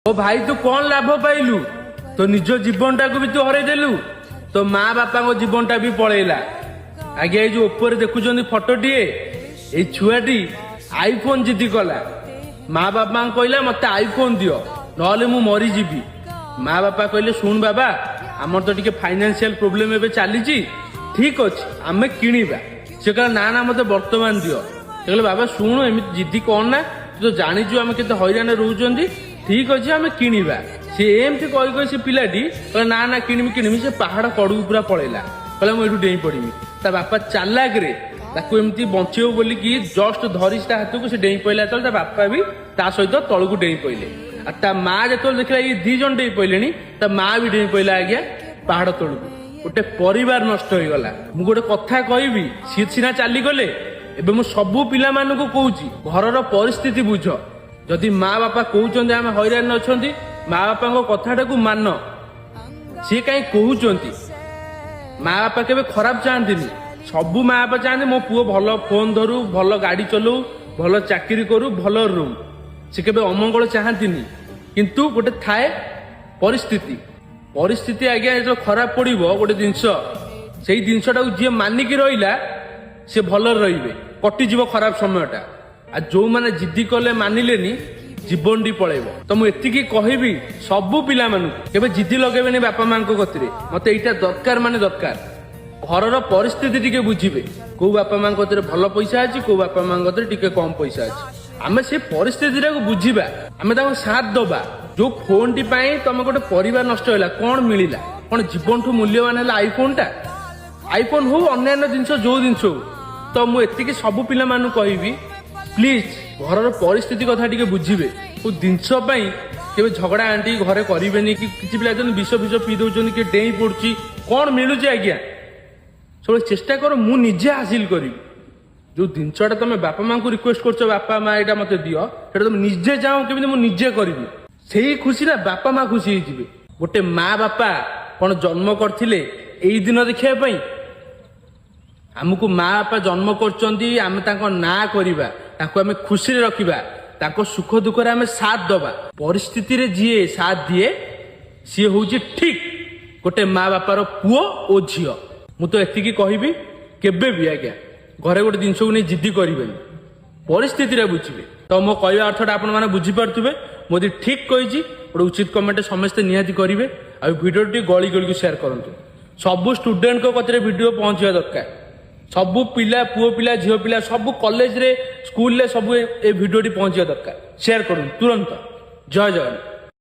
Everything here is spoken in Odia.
ଓ ଭାଇ, ତୁ କଣ ଲାଭ ପାଇଲୁ? ତୋ ନିଜ ଜୀବନଟାକୁ ବି ତୁ ହରେଇ ଦେଲୁ, ତୋ ମା ବାପାଙ୍କ ଜୀବନଟା ବି ପଳେଇଲା। ଆଜ୍ଞା, ଏଇ ଯୋଉ ଉପରେ ଦେଖୁଛନ୍ତି ଫଟୋଟିଏ, ଏଇ ଛୁଆଟି ଆଇଫୋନ ଜିଦି କଲା। ମା ବାପାଙ୍କୁ କହିଲା, "ମତେ ଆଇଫୋନ ଦିଅ, ନହେଲେ ମୁଁ ମରିଯିବି।" ମା ବାପା କହିଲେ, "ଶୁଣ ବାବା, ଆମର ତ ଟିକେ ଫାଇନାନ୍ସିଆଲ ପ୍ରୋବ୍ଲେମ ଏବେ ଚାଲିଛି, ଠିକ ଅଛି, ଆମେ କିଣିବା।" ସେ କହିଲା, "ନା ନା, ମତେ ବର୍ତ୍ତମାନ ଦିଅ।" ସେ କହିଲେ, "ବାବା ଶୁଣୁ, ଏମିତି ଜିଦି କର ନା, ତୁ ତ ଜାଣିଛୁ ଆମେ କେତେ ହଇରାଣରେ ରହୁଛନ୍ତି, ଠିକ ଅଛି, ଆମେ କିଣିବା।" ସେ ଏମିତି କହି କହି ସେ ପିଲାଟି କହିଲା, "ନା ନା, କିଣିବି କିଣିବି।" ସେ ପାହାଡ କଡକୁ ପୁରା ପଳେଇଲା। କହିଲା, "ମୁଁ ଏଇଠୁ ଡେଇଁ ପଡିବି।" ତା ବାପା ଚାଲାକରେ ତାକୁ ଏମିତି ବଞ୍ଚେଇବ ବୋଲିକି ଜଷ୍ଟ ଧରିଛି ତା ହାତକୁ, ସେ ଡେଇଁ ପଇଲା। ଯେତେବେଳେ ତା ବାପା ବି ତା ସହିତ ତଳକୁ ଡେଇଁ ପଇଲେ। ଆଉ ତା ମା ଯେତେବେଳେ ଦେଖିଲା ଏଇ ଦି ଜଣ ଡେଇଁ ପଇଲେଣି, ତା ମା ବି ଡେଇଁ ପଇଲା ଆଜ୍ଞା ପାହାଡ ତଳକୁ। ଗୋଟେ ପରିବାର ନଷ୍ଟ ହେଇଗଲା। ମୁଁ ଗୋଟେ କଥା କହିବି, ସିଏ ସିନା ଚାଲିଗଲେ, ଏବେ ମୁଁ ସବୁ ପିଲାମାନଙ୍କୁ କହୁଛି, ଘରର ପରିସ୍ଥିତି ବୁଝ। ଯଦି ମା ବାପା କହୁଛନ୍ତି ଆମେ ହଇରାଣ ଅଛନ୍ତି, ମା ବାପାଙ୍କ କଥାଟାକୁ ମାନ। ସିଏ କାହିଁ କହୁଛନ୍ତି? ମା ବାପା କେବେ ଖରାପ ଚାହାନ୍ତିନି। ସବୁ ମା ବାପା ଚାହାନ୍ତି ମୋ ପୁଅ ଭଲ ଫୋନ ଧରୁ, ଭଲ ଗାଡି ଚଲଉ, ଭଲ ଚାକିରି କରୁ, ଭଲ ରହୁ। ସେ କେବେ ଅମଙ୍ଗଳ ଚାହାନ୍ତିନି। କିନ୍ତୁ ଗୋଟେ ଥାଏ ପରିସ୍ଥିତି। ପରିସ୍ଥିତି ଆଜ୍ଞା ଯେତେବେଳେ ଖରାପ ପଡିବ ଗୋଟେ ଜିନିଷ, ସେଇ ଜିନିଷଟାକୁ ଯିଏ ମାନିକି ରହିଲା, ସେ ଭଲରେ ରହିବେ, କଟିଯିବ ଖରାପ ସମୟଟା। ଆଉ ଯୋଉମାନେ ଜିଦି କଲେ, ମାନିଲେନି, ଜୀବନଟି ପଳେଇବ। ତ ମୁଁ ଏତିକି କହିବି ସବୁ ପିଲାମାନଙ୍କୁ, କେବେ ଜିଦି ଲଗେଇବେନି ବାପା ମାଙ୍କ କତିରେ, ମତେ ଏଇଟା ଦରକାର ମାନେ ଦରକାର। ଘରର ପରିସ୍ଥିତି ଟିକେ ବୁଝିବେ। କୋଉ ବାପା ମାଙ୍କ କତିରେ ଭଲ ପଇସା ଅଛି, କୋଉ ବାପା ମାଙ୍କ କତିରେ ଟିକେ କମ ପଇସା ଅଛି, ଆମେ ସେ ପରିସ୍ଥିତିଟାକୁ ବୁଝିବା, ଆମେ ତାଙ୍କୁ ସାଥ ଦବା। ଯୋଉ ଫୋନଟି ପାଇଁ ତମେ ଗୋଟେ ପରିବାର ନଷ୍ଟ ହେଲା, କଣ ମିଳିଲା? କଣ ଜୀବନଠୁ ମୂଲ୍ୟବାନ ହେଲା ଆଇଫୋନ ଟା? ଆଇଫୋନ ହଉ, ଅନ୍ୟାନ୍ୟ ଜିନିଷ, ଯୋଉ ଜିନିଷ ହଉ। ତ ମୁଁ ଏତିକି ସବୁ ପିଲାମାନଙ୍କୁ କହିବି, ପ୍ଲିଜ ଘରର ପରିସ୍ଥିତି କଥା ଟିକେ ବୁଝିବେ। କୋଉ ଜିନିଷ ପାଇଁ କେବେ ଝଗଡ଼ା ଆଣ୍ଟି ଘରେ କରିବେନି କି କିଛି ପିଲା ଅଛନ୍ତି, ବିଷ ଫିଷ ପିଇ ଦଉଛନ୍ତି କି ଡେଇଁ ପଡୁଛି। କଣ ମିଳୁଛି ଆଜ୍ଞା? ସବୁବେଳେ ଚେଷ୍ଟା କର ମୁଁ ନିଜେ ହାସିଲ କରିବି। ଯୋଉ ଜିନିଷଟା ତମେ ବାପା ମାଙ୍କୁ ରିକ୍ୱେଷ୍ଟ କରୁଛ, "ବାପା ମା, ଏଇଟା ମତେ ଦିଅ", ସେଟା ତମେ ନିଜେ ଚାହଁ କେମିତି ମୁଁ ନିଜେ କରିବି। ସେଇ ଖୁସି ନା ବାପା ମା ଖୁସି ହେଇଯିବେ। ଗୋଟେ ମା ବାପା କଣ ଜନ୍ମ କରିଥିଲେ ଏଇ ଦିନ ଦେଖିବା ପାଇଁ? ଆମକୁ ମା ବାପା ଜନ୍ମ କରୁଛନ୍ତି ଆମେ ତାଙ୍କ ନାଁ କରିବା, ତାଙ୍କୁ ଆମେ ଖୁସିରେ ରଖିବା, ତାଙ୍କ ସୁଖ ଦୁଃଖରେ ଆମେ ସାଥ ଦବା। ପରିସ୍ଥିତିରେ ଯିଏ ସାଥ ଦିଏ, ସିଏ ହଉଛି ଠିକ ଗୋଟେ ମା ବାପାର ପୁଅ ଓ ଝିଅ। ମୁଁ ତ ଏତିକି କହିବି, କେବେ ବି ଆଜ୍ଞା ଘରେ ଗୋଟେ ଜିନିଷକୁ ନେଇ ଜିଦି କରିବେନି, ପରିସ୍ଥିତିରେ ବୁଝିବେ। ତ ମୋ କହିବା ଅର୍ଥଟା ଆପଣମାନେ ବୁଝିପାରୁଥିବେ। ମୁଁ ଯଦି ଠିକ କହିଛି, ଗୋଟେ ଉଚିତ କମେଣ୍ଟ ସମସ୍ତେ ନିହାତି କରିବେ। ଆଉ ଭିଡ଼ିଓଟି ଗଳି ଗଳିକୁ ସେୟାର କରନ୍ତୁ। ସବୁ ଷ୍ଟୁଡେଣ୍ଟଙ୍କ କତିରେ ଭିଡ଼ିଓ ପହଞ୍ଚିବା ଦରକାର। ସବୁ ପିଲା, ପୁଅ ପିଲା, ଝିଅ ପିଲା, ସବୁ କଲେଜରେ, ସ୍କୁଲରେ ସବୁ ଏ ଭିଡ଼ିଓଟି ପହଞ୍ଚିବା ଦରକାର। ସେୟାର କରନ୍ତୁ ତୁରନ୍ତ। ଜୟ ଜଗନ୍ନାଥ।